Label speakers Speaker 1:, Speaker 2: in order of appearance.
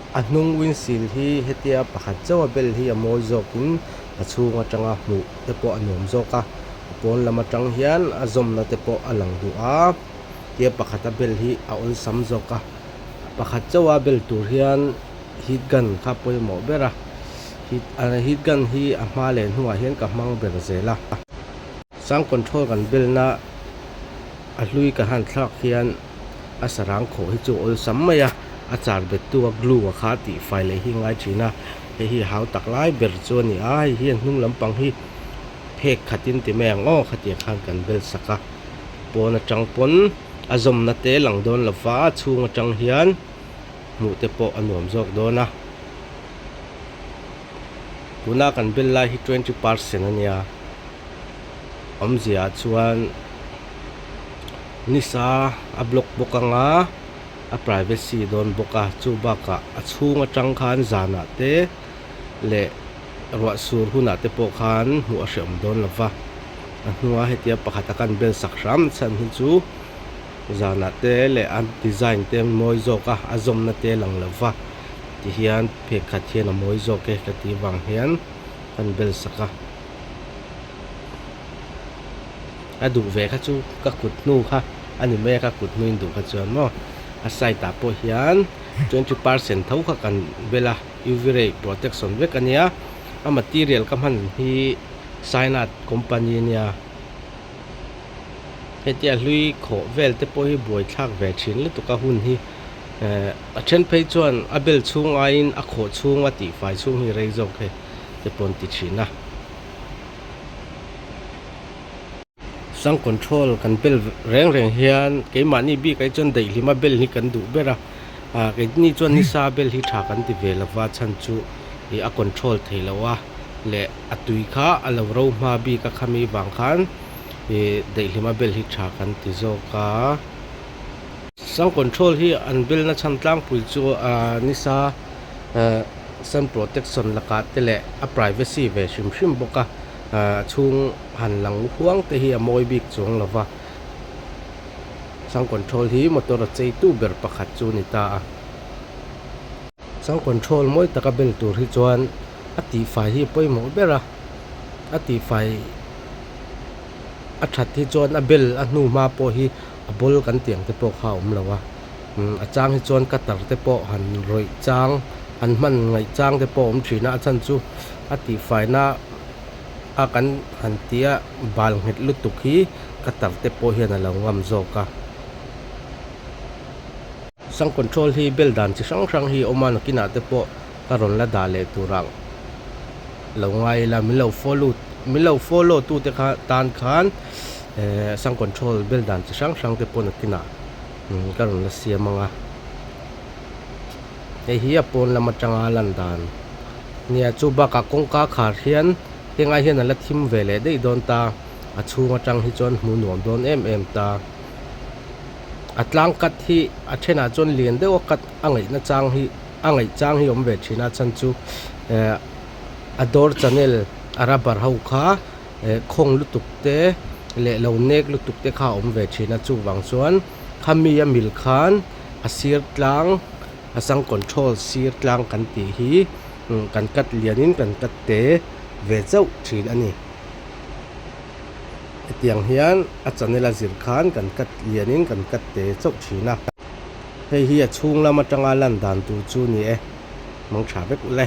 Speaker 1: A hnung windshield hi hetia pakhat chauh a bel hi a mawi zawkin a chhung atanga hmuh te pawh a nuam zawk a, a pawn lam atang hian a zawmna te pawh a lang duh a, tia pakhat a bel hi a awlsam zawk a, pakhat chauh a bel tur hian heat gun kha pawimawh ber a, heat heat gun hi a hma leh hnuah hian ka hmang ber zel a. Sound control kan belna a hlui ka han thlak hian a sarang khawh hi chu a awlsam mai a, a char bet tu a glue a kha tih fai leh hi a ngai thin a, hei hi hau tak lai ber chu a ni a, hei hian hnung lampang hi phek khatin ti mai ang aw khatiang khan kan bel sak a, pawn atang pawn a zawmna te lang dawn lo va a chhung atang hian hmuh te pawh a nuam zawk dawn a, tuna kan bel lai hi 20 percent a nia. Awmzia ah chuan nisa a block bawk anga a privacy dawn bawk a chu bakah a chhung atang khan zanah te leh ruah sur hunah te pawh khan hmuh a hrehawm dawn lo va a hnunga hetia pakhat a kan bel sak hram chhan hi chu zanah te leh a design te mawi zawk a a zawmna te lang lo va tihian phek khat hian a mawi zawk e ka tih vang hian kan bel sak a. A duh ve kha chu ka kut hnu kha a ni mai a ka kut hnuin duh kha chuan maw a side ah pawh hian 20 percent tho kha kan bel a uv ray protection vek a nia a material ka hman hi Cynat company a nia hetia hlui khawh vel te pawh hi buaithlak ve thin lutuk a hun hi eh a then phei chuan a bel chhung aiin a khawh chhung a tihfai chhung hi rei zawk hei te pawh an ti thin a. Sound control kan bel reng reng hian keimahni bik ah chuan daihlima bel hi kan duh ber a ah keini chuan nisa bel hi tha kan ti ve lova chhan chu ih a control thei lo a leh a tui kha a lo ro hma bik a khami vang khan ih daihlima bel hi tha kan ti zawk a. Sound control hi an belna chhan tlangpui chu ah nisa eh sun protection lakah te leh a privacy ve hrim hrim bawk a ah chhung han lang huang te hi a mawi bik chuang lo va sound control hi motor a chei tu ber pakhat chu a ni ta a sound control mawi taka bel tur hi chuan a tihfai hi a pawimawh ber a a tihfai a that hi chuan a bel a hnu hma pawh hi a bawl kan tih ang te pawh kha a awm lo a. A chang hi chuan cutter te pawh han rawih chang han hman ngaih chang te pawh a awm thin a a chhan chu a tihfaina a kan han tia bal nghet lutuk hi cutter te pawh hian a lo ngam zawk a. Sound control hi bel dan chi hrang hrang hi a awm a nakinah te pawh ka rawn la dah leh tur ang lo ngai ila min lo follow min lo follow tu te kha tan khan ehh sound control bel dan chi hrang hrang te pawh nakinah. Ka rawn la siam ang a, hei hi a pawn lam atanga lan dan nia chu bakah kawngka khar hian heng ai hian a la thim ve leh daih dawn ta, a chhung atang hi chuan hmuh nuam dawn em em ta, a tlang cut hi a thenah chuan lian deuh a cut a ngaihna chang hi a ngaih chang hi a awm ve thin a chhan chu eh a door channel a rubber ho kha. Eh khawng lutuk te leh lo nek lutuk te kha a awm ve thin a chuvang chuan khami a mil khan a sir tlang a sang control sir tlang kan tih hi kan cut lian in kan cut te ve chauh thin a ni. Hetiang hian a channel a zir khan kan cut lian in kan cut te chauh thin a. Hei hi a chhung lam atanga lan dan tur chu ni e. Hmang tha vek ule.